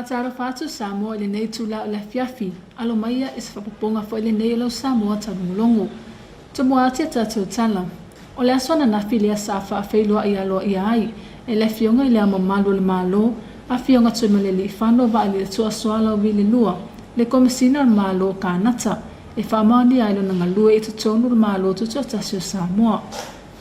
Faatalofa atu Samoa i lenei itula o le afiafi, alo maia i se faaopoopoga foi lenei o lau Samoa taulogologo. Tomua atu ia tatou tala. O le aso ananafi lea sa faafeiloai aloaia ai e le Afioga i Le Ao Mamalu o le Malo, Afioga Tuimalealiifano Vaaleletua Sualauvi lua, le Komesina o le Malo o Kanata, e faamaonia ai lona galue i totonu o le Malo Tutoatasi o Samoa.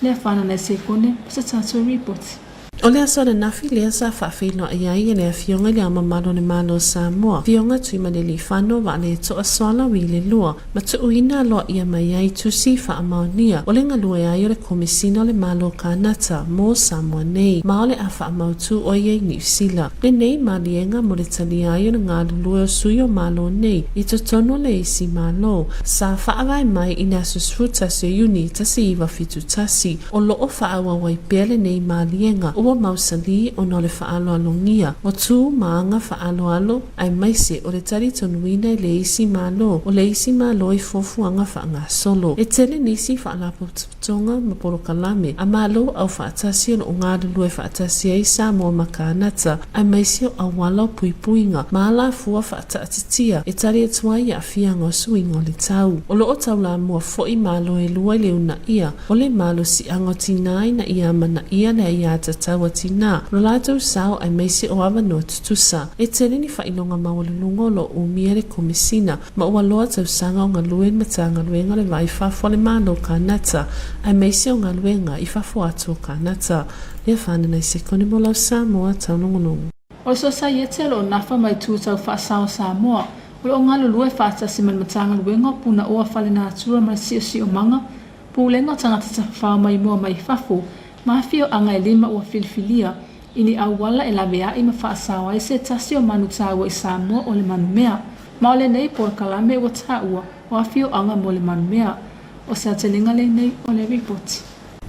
Lea fanana i sekone ma se tatou ripoti. O le aso ananafi lea sa faafeiloai ai e le Afioga i Le Ao Mamalu o le Malo o Samoa, Afioga Tuimalealiifano Vaaletoa Sualauvi lua, ma tuuina aloaia mai ai tusi faamaonia o le galue ai o le Komesina o le Malo o Kanata mo Samoa nei, ma o le a faamautu ʻo ia i Niu Sila. Lenei maliega mo le talia ai o le galulue o sui o Malo nei i totonu o le isi Malo, sa faavae mai i le aso 11 o Iuni 1971. O lo o faaauau ai pea lenei maliega ua mausali ona o le faaaloalogia o tu ma aga faaaloalo aemaise o le talitonuina i le isi Malo o le isi Malo i fuafuaga faagasolo. E tele nisi faalapotopotoga ma polokalame a Malo aufaatasi o lo o galulue faatasi ai Samoa ma Kanata aemaise o auala o puipuiga ma alafua faataatitia e tali atu ai i aafiaga o suiga o le tau. O lo o taulamua foi Malo e lua i le uunaia o le malosiaga o tinā ina ia amanaia le aiatatau a tinā, lo latou sao aemaise o avanoa tutusa. E tele ni faailoga maualuluga o lo o umia e le Komesina ma ua loa tausaga o galue le Matagaluega o le Va i Fafo a le Malo o Kanata aemaise o galuega i fafo atu o Kanata. Lea whanana i sekone mo lau Samoa taulogologo. O le Sosaiete o lo o nafa mai tu tau faasao Samoa, o lo o galulue faatasi ma le Matagaluega o Punaoa Faalenatura ma le Siosiomaga, Pulega o Tagata Tafafao Maimoa mai Fafo, ma afioaga e lima ua filifilia i ni auala e laveai ma faasao ai se tasi o manu taua i Samoa o le manumea. Ma o lenei polokalame ua taua o afioaga mo le manumea. O se aotelega lenei o le ripoti.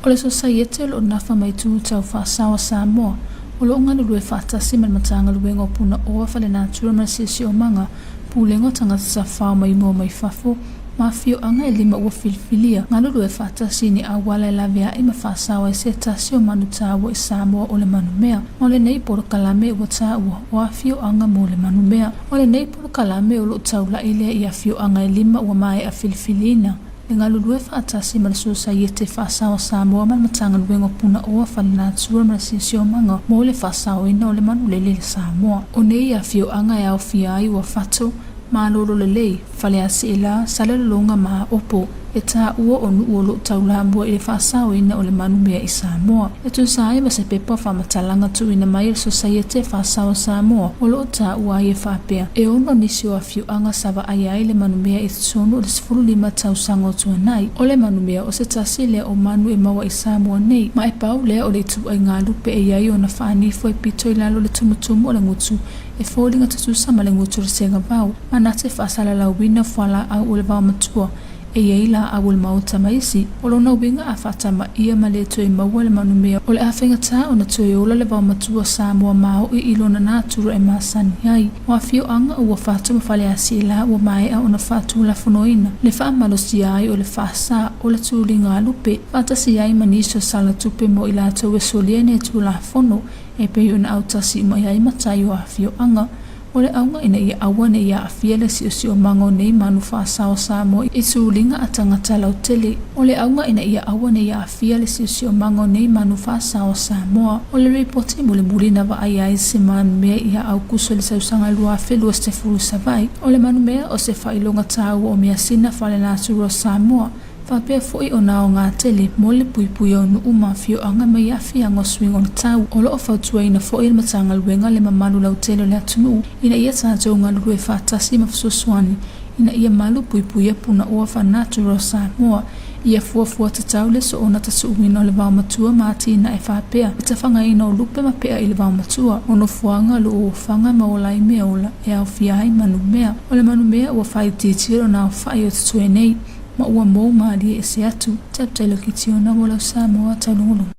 O le Sosaiete o lo o nafa mai tu tau faasao a Samoa, o lo o galulue faatasi ma le Matagaluega o Punaoa Faalenatura ma le Siosiomaga, Pulega o Tagata Tafafao Maimoa mai Fafo, ma afioaga e lima ua filifilia, galulue faatasi i ni auala e laveai ma faasao ai se tasi o manu taua i Samoa o le manumea. Ma o lenei polokalame ua taua o afioaga mo le manumea. O lenei polokalame o lo o taulai lea i afioaga e lima ua maea filifiliina. Le galulue faatasi ma le Sosaiete Faasao a Samoa ma le Matagaluega o Punaoa Faalenatura ma le Siosiomaga mo le faasaoina o le manulele i le Samoa. O nei afioaga e aofia ai Uafato, Malolo Lelei, Faleaseela, Salelologa ma Aopo, e taua o nuu o lo o taulamua i le faasaoina o le manumea i Samoa. E tusa ai ma se pepa faamatalaga tuuina mai e le Sosaiete Faasao a Samoa o lo o taua ai e faapea, e ono nisi o afioaga sa vaaia ai le manumea i totonu o le 15 tausaga o tuanai. O le manumea o se tasi lea o manu e maua i Samoa nei, ma e pau lea o le ituaiga lupe e i ai ona faanifo e pito i lalo o le tumutumu o le gutu e foliga tutusa ma le gutu o le segavao, ma nate faasalalauina fualaau o le vaomatua E i ai laau o le maota ma isi, o lona uiga a faatamaia ma le toe maua le manumea o le a faigata ona toe ola le vaomatua Samoa maoʻi i lona natura e masani ai. O afioaga ua fatu ma Faleasielā ua maea ona faatulafonoina le faamalosia ai o le faasa o le tuliga lupe faatasi ai ma nisi o sala tupe mo i latou e solia nei Tulafono e pei ona autasi uma i ai matai o afioaga. O le auga ina ia aua ne i aafia le siosiomaga o nei manu faasao Samoa i suliga a tagata lautele. O le auga ina ia aua ne i aafia le siosiomaga o nei manu faasao Samoa. O le ripoti mulimuli na vaaia ai se manumea ia Aukuso i le tausaga 2020 Savaii. O le manumea o se faailoga taua o measina faalenatura o Samoa. Faapea foi ona aoga tele mo le puipuia o nuu ma afioaga mai aafiaga o suiga o le tau. O lo o fautuaina foi e le Matagaluega le mamalu lautele o le atunuu ina ia tatou galulue faatasi ma fesoasoani ina ia malu puipuia punaoa faanatura o Samoa. Ia fuafua tatau le soona tatuuina o le vaomatua ma atinae faapea le tafagaina o lupe ma pea i le vaomatua, o nofoaga, luuofaga ma ola ai meaola e aofia ai manumea. O le manumea ua faaitiitia lona aofai o totoe nei. Ma ua mou malie ese atu. Tautailo Kitiona mo lau Samoa taulogologo.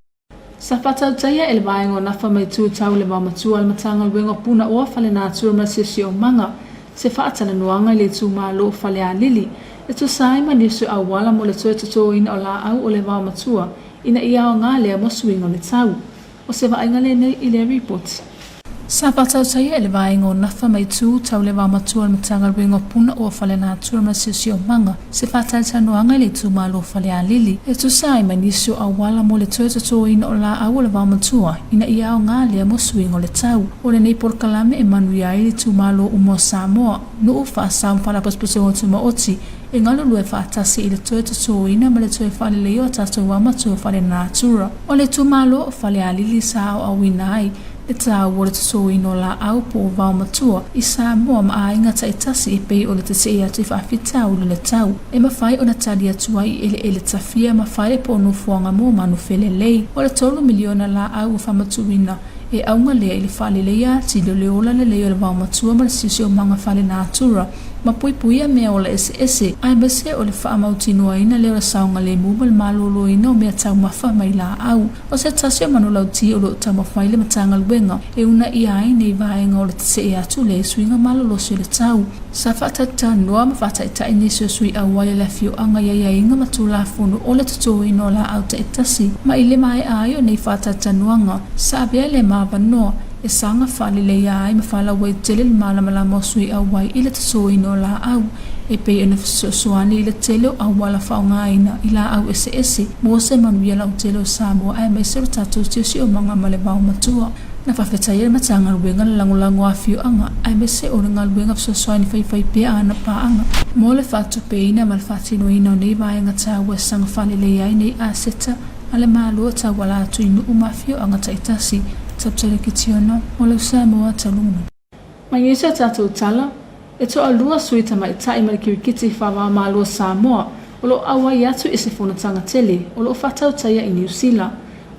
Sa faatautaia e le vaega o Nafa mai Tu Tau le Vaomatua a le Matagaluega o Punaoa Faalenatura ma le Siosiomaga se faatalanoaga i le itumalo o Falealili e tusa ai ma nisi o auala mo le toe totoina o laau o le vaomatua ina ia aoga lea mo suiga o le tau. O se vaaiga lenei i le ripoti. Sa faatautaia e le Vaega o Nafa ma Itu Tau le Vaomatua o le Matagaluega o Punaoa Faalenatura ma le Siosiomaga se faatalatalanoaga i le itumalo o Falealili e tusa ai ma nisi o auala mo le toe totoina o laau o le vaomatua ina ia aoga lea mo suiga o le tau. O lenei polokalame e manuia ai le itumalo uma o Samoa, nuu faasao ma faalapotopotoga tumaoti e galulue faatasi i le toe totoina ma le toe faaleleia o tatou vaomatua faalenatura. O le itumalo o Falealili sa aoaoina ai le taua o le totoina o laau po o vaomatua i Samoa ma aiga taitasi e pei o le tetee atu i faafitauli o le tau e mafai ona tali atu ai i eleele tafia ma fale po o nofoaga mo manu felelei. O le $3 miliona laau ua faamatuuina e auga lea i le faaleleia atili o le ola lelei o le vaomatua ma le siosiomaga faalenatura ma puipuia meaola eseese, aemaise o le faamautinoaina lea o le saogalemu ma le maloloina o meataumafa mai laau. O se tasi o manulauti o lo o taumafai le Matagaluega e uunaia ai nei vaega o le tetee atu lea i suiga malolosi o le tau. Sa faatalitanoa ma faataitai nisi o sui auai o le afioaga i aiaiga ma Tulafono o le totoina o laau taitasi, ma i le maea ai o nei faatalitanoaga, sa avea lea ma avanoa e saga faaleleia ai ma faalauaitele le malamalama o sui auai i le totoina o laau e pei ona fesoasoani i le tele o auala faaaogaina i laau eseese mo se manuia lautele o Samoa aemaise o le tatou siosiomaga ma le vaomatua. Na faafetaia le Matagaluega le lagolago a afioaga aemaise o le galuega fesoasoani faifai pea a ana paaga mo le faatupeina ma le faatinoina o nei vaega taua e saga faaleleia ai nei aseta a le Malo e tauala atu i nuu ma afioaga taitasi. Tautala Kitiono, mo lau Samoa Taulugulugu. Mai nisi o tatou tala, e toalua sui tamaitai ma le kirikiti faava-o-Malo o Samoa o lo o auai atu i se fonotaga tele o lo o faatautaia i Niu Sila.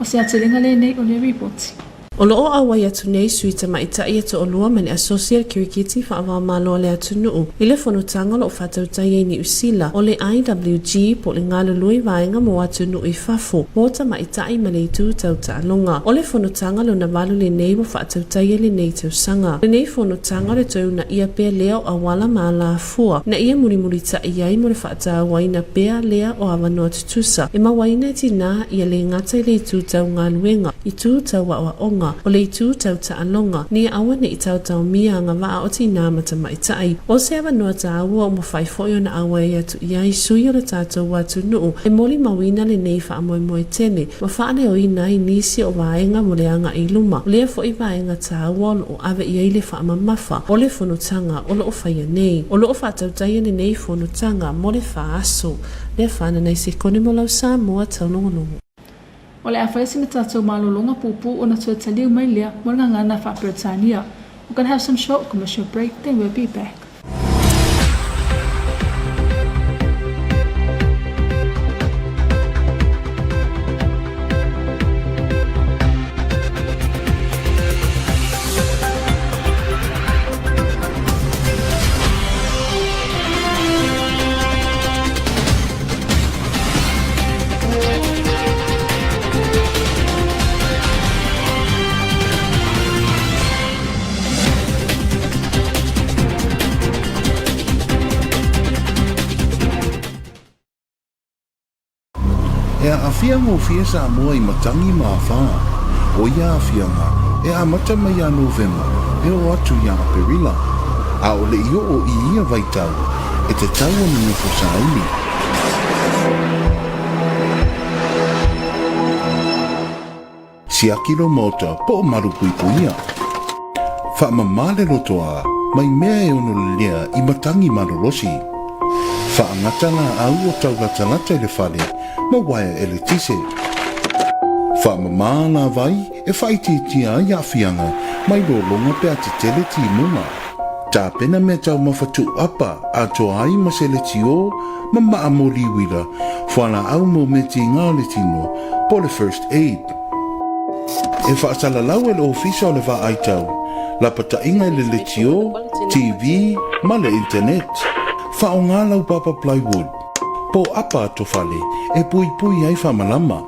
O se aotelega lenei o le ripoti. O lo o auai atu nei sui tamaitai e toalua ma le Asosi a le Kirikiti Faava-o-Malo a le atunuu i le fonotaga o lo o faatautaia i Niu Sila, o le IWG po o le galulue vaega mo atunuu i fafo mo tamaitai ma le itu tau taaloga. O le fonotaga lona valu lenei ua faatautaia lenei tausaga. O lenei fonotaga o le toe uunaia pea lea o auala ma alafua ina ia mulimulita'i ai mo le faatauaina pea lea o avanoa tutusa e mauaina e tinā ia le gata i le itu tau galuega, itu tau aoaoga, o le itu tau taaloga, nia aua ne i taotaomia agavaa o tinā ma tamaitai. O se avanoa tāua ua mafai foi ona auai atu i ai sui o le tatou atunuu e molimauina lenei faamoemoe tele ma faaleoina ai nisi o vaega mo le agai i luma, o lea foi vaega taua o lo o ave i ai le faamamafa o le fonotaga o lo o faia nei. O lo o faatautaia lenei fonotaga mo le faaso lea fananai sekone mo lau Samoa taulogologo. O le a fai sina tatou malologa puupuu ona toe taliu mai lea mo le gagana faa-Peretania. We're gonna have some short commercial break, then we'll be back. E aafia gofie Samoa i matangi ma afā. O ia aafiaga e amata mai iā Novema e oo atu iā Aperila. ʻAʻole i oo i ia waitau, e tatau ona nofo sauni. Siaki lou maota po o malupuipuia. Faamama le lotoa mai mea e ono lelea i matangi malolosi. Faagata laau o taulatalata i le fale ma uaea eletise. Faamama alavai e faaitiitia ai aafiaga mai lologa pe a tetele timuga. Tapena mea taumafa tuuapa atoa ai ma se letiō ma maa moli uila, fualaau mo mea tiga o le tino, po o le first aid. E faasalalau e le Ofisa o le Vaai Tau, lapataiga i le letiō, TV ma le internet. Faaaoga lau papa plywood, po o apa atofale e puipui ai faamalama.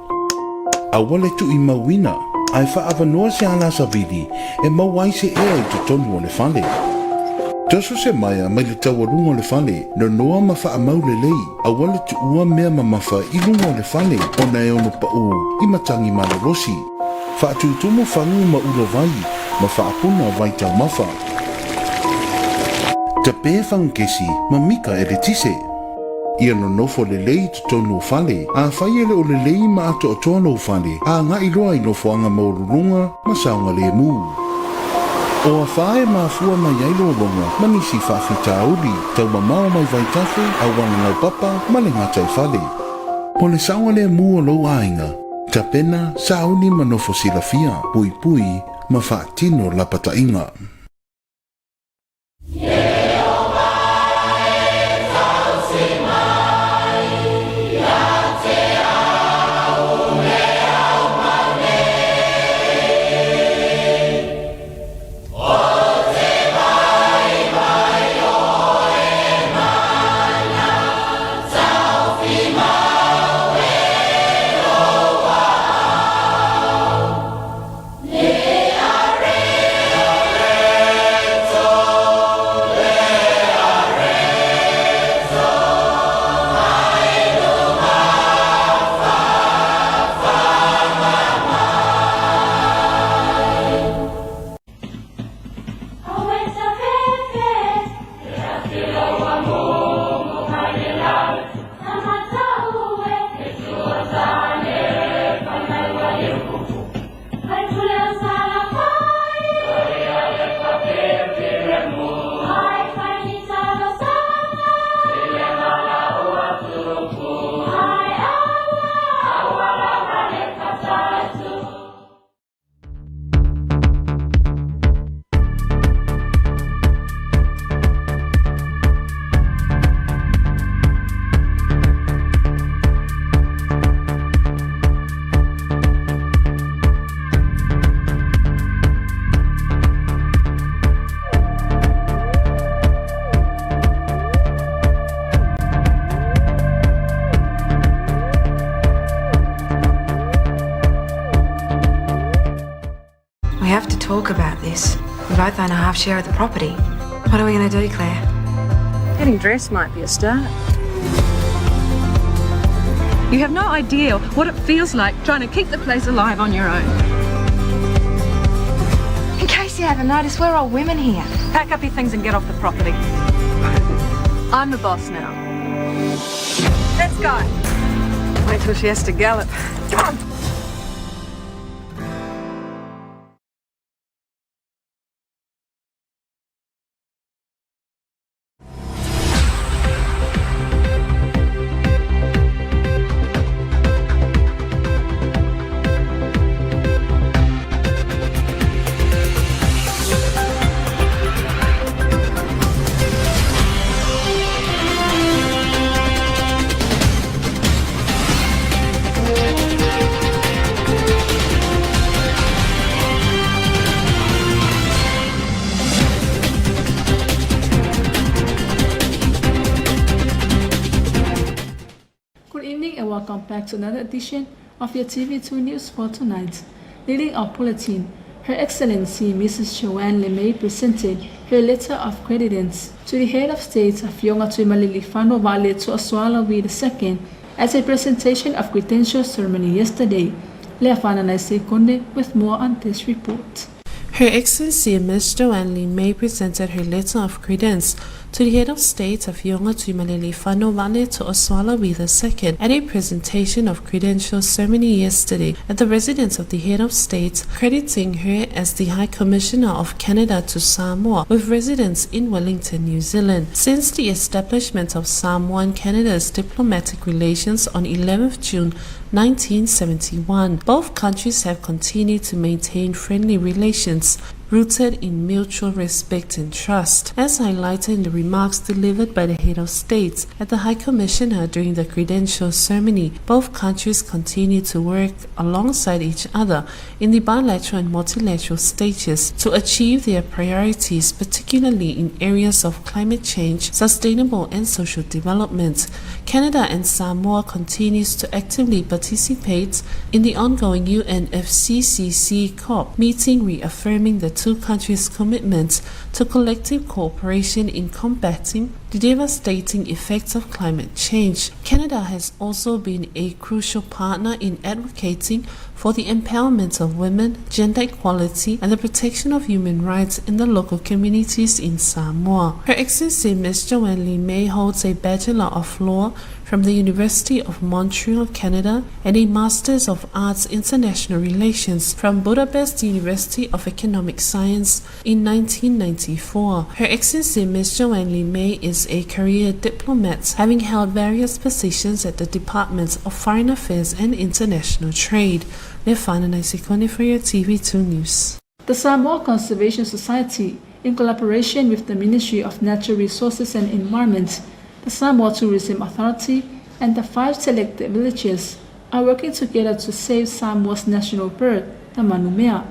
Aua le tuuimauina, ae faaavanoa se ala savili e maua ai se ea i totonu o le fale. Toso se maea mai le taualuga o le fale, nonoa ma faamau lelei, aua le tuua mea mamafa i luga o le fale ona e ono paʻū i matagi malolosi. Faatutumu fagu ma ulavai ma faapuna vaitaumafa. Tape fagakesi ma mika eletise. Ia nonofo lelei i totonu o fale. Afai e le o lelei ma atoatoa lou fale, agai loa i nofoaga maualuluga ma saogalemu. O afa e mafua mai ai lologa ma nisi faafitauli, taumamao mai vaitafe, auala laupapa ma le gataifale. O le saogalemu o lou aiga, tapena, sauni ma nofo silafia, puipui ma faatino lapataiga. We have to talk about this. We both own a half share of the property. What are we going to do, Claire? Getting dressed might be a start. You have no idea what it feels like trying to keep the place alive on your own. In case you haven't noticed, we're all women here. Pack up your things and get off the property. I'm the boss now. Let's go. Wait till she has to gallop. Come on. Good evening and welcome back to another edition of your TV2 News for tonight. Leading our bulletin, Her Excellency Mrs. Joanne LeMay presented her letter of credence to the head of state of Afioga Tuimalealiifano Vaaletoa Sualauvi II at a presentation of credentials ceremony yesterday. Leafana Konde with more on this report. Her Excellency Ms. Joanne Lee May presented her letter of credence to the head of state of Afioga Tuimalealiifano Vaaletoa Sualauvi II at a presentation of credentials ceremony yesterday at the residence of the head of state, crediting her as the High Commissioner of Canada to Samoa with residence in Wellington, New Zealand. Since the establishment of Samoa and Canada's diplomatic relations on 11th June 1971, both countries have continued to maintain friendly relations rooted in mutual respect and trust, as highlighted in the remarks delivered by the head of state at the High Commissioner during the credential ceremony. Both countries continue to work alongside each other in the bilateral and multilateral stages to achieve their priorities, particularly in areas of climate change, sustainable and social development. Canada and Samoa continues to actively participate in the ongoing UNFCCC COP meeting, reaffirming the two countries' commitment to collective cooperation in combating the devastating effects of climate change. Canada has also been a crucial partner in advocating for the empowerment of women, gender equality, and the protection of human rights in the local communities in Samoa. Her Excellency Ms. Joanne Lemay holds a Bachelor of Law from the University of Montreal, Canada, and a Master's of Arts International Relations from Budapest University of Economic Science in 1994. Her Excellency Ms. Joanne Lemay is a career diplomat, having held various positions at the Departments of Foreign Affairs and International Trade. Lefana Sikone for your TV2 News. The Samoa Conservation Society, in collaboration with the Ministry of Natural Resources and Environment, the Samoa Tourism Authority, and the five selected villages, are working together to save Samoa's national bird, the manumea.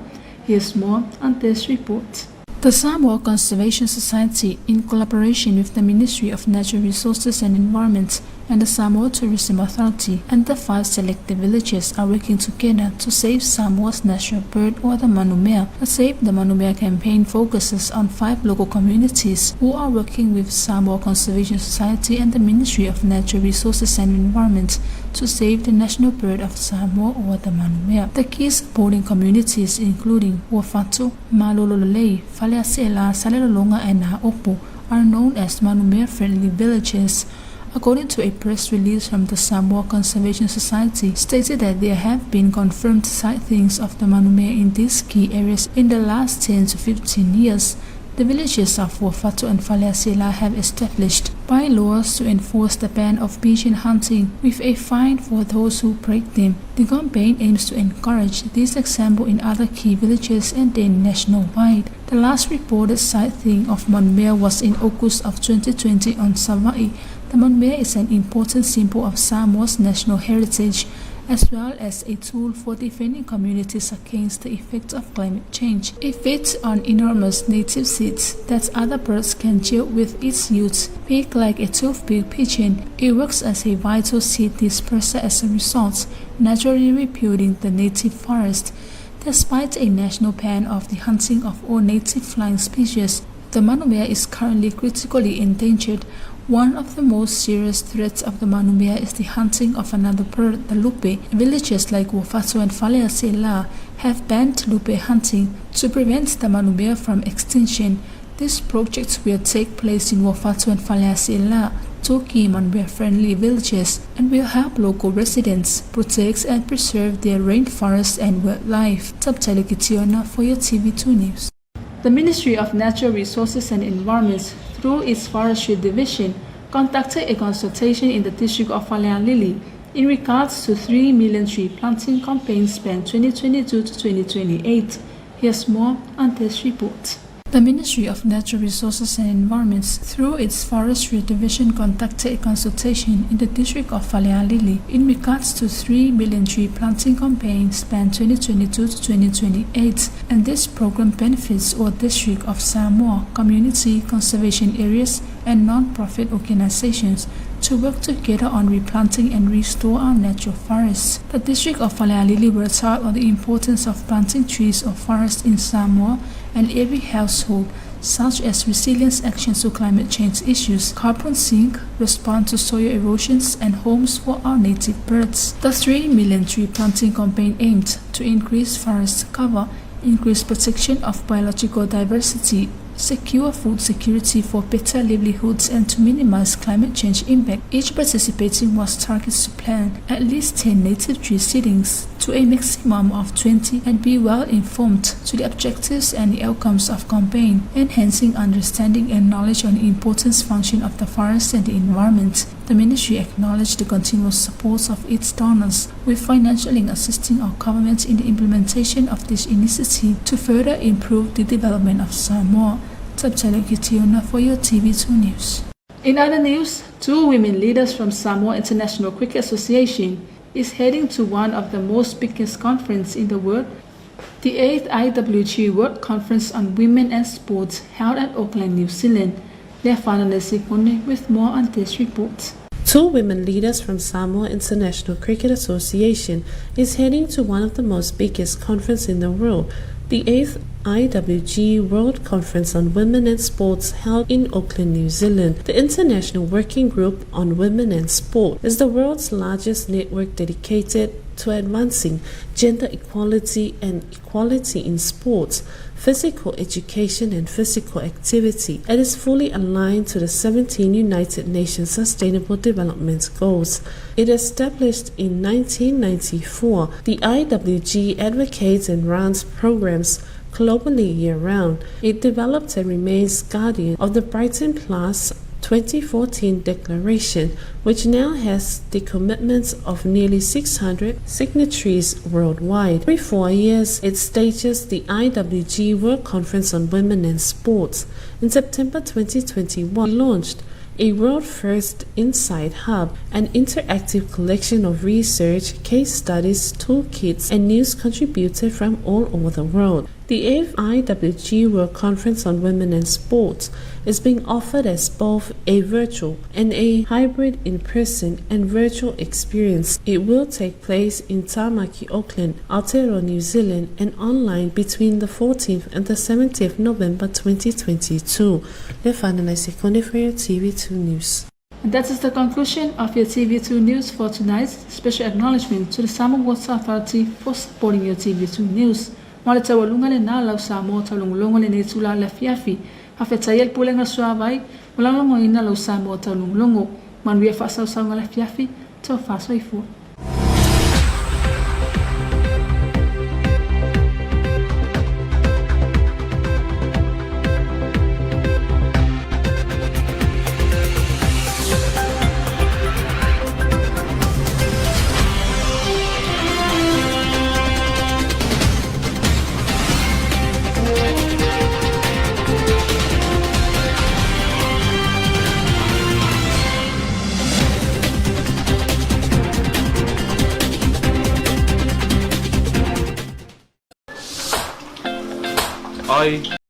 Here's more on this report. The Samoa Conservation Society, in collaboration with the Ministry of Natural Resources and Environment and the Samoa Tourism Authority, and the five selected villages are working together to save Samoa's national bird or the manumea. The Save the Manumea campaign focuses on five local communities who are working with Samoa Conservation Society and the Ministry of Natural Resources and Environment to save the national bird of Samoa or the manumea. The key supporting communities including Uafato, Malololelei, Faleaseela, Salelologa and Na'opu are known as manumea-friendly villages. According to a press release from the Samoa Conservation Society, stated that there have been confirmed sightings of the manumea in these key areas in the last 10 to 15 years. The villages of Uafato and Faleaseela have established bylaws to enforce the ban of pigeon hunting with a fine for those who break them. The campaign aims to encourage this example in other key villages and then nationwide. The last reported sighting of manumea was in August of 2020 on Savaii. The manumea is an important symbol of Samoa's national heritage, as well as a tool for defending communities against the effects of climate change. It feeds on enormous native seeds that other birds can chew with its huge beak like a toothpick pigeon. It works as a vital seed disperser as a result, naturally rebuilding the native forest. Despite a national ban of the hunting of all native flying species, the manumea is currently critically endangered. One of the most serious threats of the manumea is the hunting of another bird, the lupe. Villages like Uafato and Faleaseela have banned lupe hunting to prevent the manumea from extinction. This project will take place in Uafato and Faleaseela, two key manumea-friendly villages, and will help local residents protect and preserve their rainforests and wildlife. Tabtali Kitiona for your TV2 News. The Ministry of Natural Resources and Environment, through its Forestry Division, conducted a consultation in the district of Falealili in regards to 3 million tree planting campaign span 2022 to 2028. Here's more on this report. The Ministry of Natural Resources and Environment, through its Forestry Division, conducted a consultation in the district of Falealili in regards to 3 million tree planting campaign span 2022 to 2028, and this program benefits all district of Samoa, community conservation areas, and non-profit organizations to work together on replanting and restore our natural forests. The district of Falealili were taught on the importance of planting trees or forests in Samoa and every household, such as resilience actions to climate change issues, carbon sink, response to soil erosions, and homes for our native birds. The 3 million tree planting campaign aimed to increase forest cover, increase protection of biological diversity, secure food security for better livelihoods, and to minimize climate change impact. Each participating was targeted to plant at least 10 native tree seedlings to a maximum of 20 and be well informed to the objectives and the outcomes of campaign, enhancing understanding and knowledge on the importance function of the forest and the environment. The ministry acknowledged the continuous support of its donors, with financially assisting our government in the implementation of this initiative to further improve the development of Samoa. Tabtala Kitiona for your TV2 News. In other news, two women leaders from Samoa International Cricket Association is heading to one of the most biggest conference in the world, the 8th IWG World Conference on Women and Sports held at Auckland, New Zealand. Lefana Lesikone with more on this report. Two women leaders from Samoa International Cricket Association is heading to one of the most biggest conference in the world, the 8th IWG World Conference on Women and Sports held in Auckland, New Zealand. The International Working Group on Women and Sport is the world's largest network dedicated to advancing gender equality and equality in sports, physical education and physical activity. It is fully aligned to the 17 United Nations Sustainable Development Goals. It established in 1994. The IWG advocates and runs programs globally year-round. It developed and remains guardian of the Brighton Plus 2014 declaration, which now has the commitments of nearly 600 signatories worldwide. Every 4 years, it stages the IWG World Conference on Women and Sports. In September 2021, it launched a world-first Insight Hub, an interactive collection of research, case studies, toolkits, and news contributed from all over the world. The 8th IWG World Conference on Women and Sports is being offered as both a virtual and a hybrid in-person and virtual experience. It will take place in Tamaki, Auckland, Aotearoa, New Zealand, and online between the 14th and the 17th November 2022. Lefana Sekone for your TV2 News. And that is the conclusion of your TV2 News for tonight. Special acknowledgement to the Samoa Water Authority for supporting your TV2 News. Ma le taualuga lenā lau Samoa taulogologo i lenei itula o le afiafi. Faafetai ai le Pulega o le Suavai ua lagolagoina lau Samoa taulogologo. Manuia faasausauga le afiafi, tofa soifua. I.